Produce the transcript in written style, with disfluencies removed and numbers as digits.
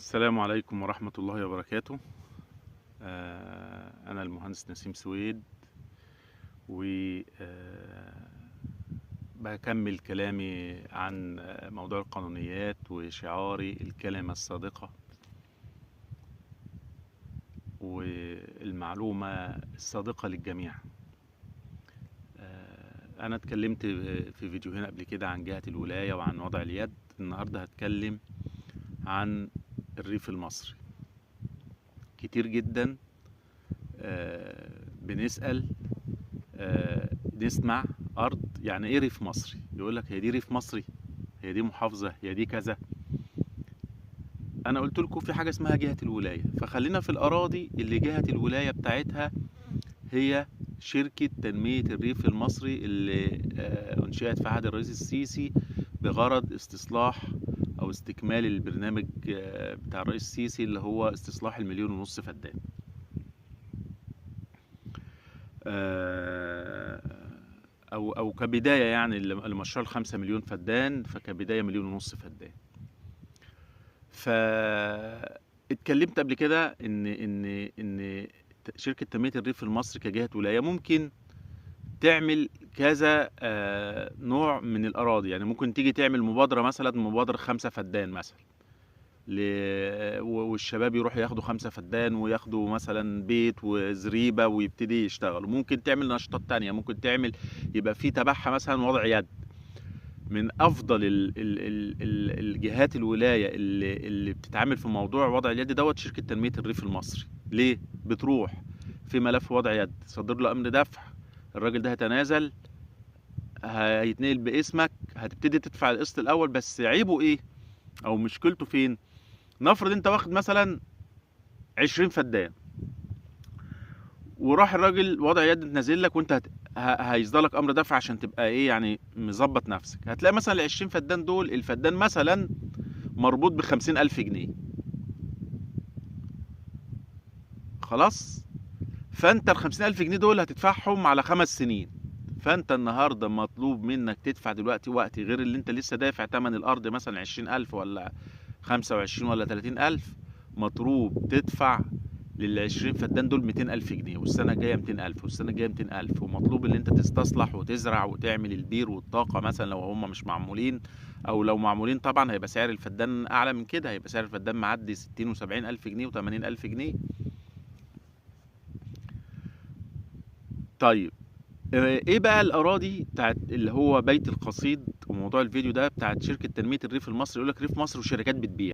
السلام عليكم ورحمة الله وبركاته. أنا المهندس نسيم سويد، و بكمل كلامي عن موضوع القانونيات وشعاري الكلمة الصادقة والمعلومة الصادقة للجميع. أنا اتكلمت في فيديوهين قبل كده عن جهة الولاية وعن وضع اليد. النهاردة هتكلم عن الريف المصري. كتير جدا بنسأل، نسمع أرض يعني إيه ريف مصري، يقولك هي دي ريف مصري، هي دي محافظة، هي دي كذا. أنا قلت لكم في حاجة اسمها جهة الولاية، فخلينا في الأراضي اللي جهة الولاية بتاعتها هي شركة تنمية الريف المصري اللي أنشئت في عهد الرئيس السيسي بغرض استصلاح أو استكمال البرنامج بتاع الرئيس السيسي اللي هو استصلاح 1.5 مليون فدان. أو كبداية يعني لمشروع 5 مليون فدان، فكبداية 1.5 مليون فدان. فاتكلمت قبل كده إن إن إن شركة تنمية الريف المصري كجهة ولاية ممكن تعمل كذا نوع من الأراضي. يعني ممكن تيجي تعمل مبادرة، مثلا مبادرة 5 فدان مثلا، والشباب يروحوا ياخدوا 5 فدان وياخدوا مثلا بيت وزريبة ويبتدي يشتغلوا. ممكن تعمل نشاطات تانية، ممكن تعمل يبقى في تبعها مثلا وضع يد. من أفضل ال ال ال ال الجهات الولاية اللي بتتعامل في موضوع وضع اليد دوت شركة تنمية الريف المصري. ليه؟ بتروح في ملف وضع يد، صدر له أمر دفع، الراجل ده هيتنازل، هيتنقل باسمك، هتبتدي تدفع القسط الأول. بس عيبه إيه؟ أو مشكلته فين؟ نفرض أنت واخد مثلا 20 فدان، وراح الراجل وضع يد تنزل لك، وأنت هيصدر لك أمر دفع عشان تبقى إيه يعني مظبط نفسك. هتلاقي مثلا ال 20 فدان دول، الفدان مثلا مربوط ب 50,000 جنيه. خلاص؟ فانت ال 50,000 جنيه دول هتدفعهم على 5 سنين. فانت النهارده مطلوب منك تدفع دلوقتي وقت غير اللي انت لسه دافع تمن الارض مثلا 20,000 ولا 25 ولا 30,000، مطلوب تدفع لل 20 فدان دول 200,000 جنيه، والسنة الجاية 200,000، والسنة الجاية 200,000. ومطلوب اللي انت تستصلح وتزرع وتعمل البير والطاقة مثلا لو هم مش معمولين، او لو معمولين طبعا هيبقى سعر الفدان اعلى من كده، هيبقى سعر الفدان معدي 60 و70 الف جنيه و80 الف جنيه. طيب ايه بقى الاراضي بتاعت اللي هو بيت القصيد وموضوع الفيديو ده بتاعت شركة تنمية الريف المصري؟ يقول لك ريف مصر وشركات بتبيع.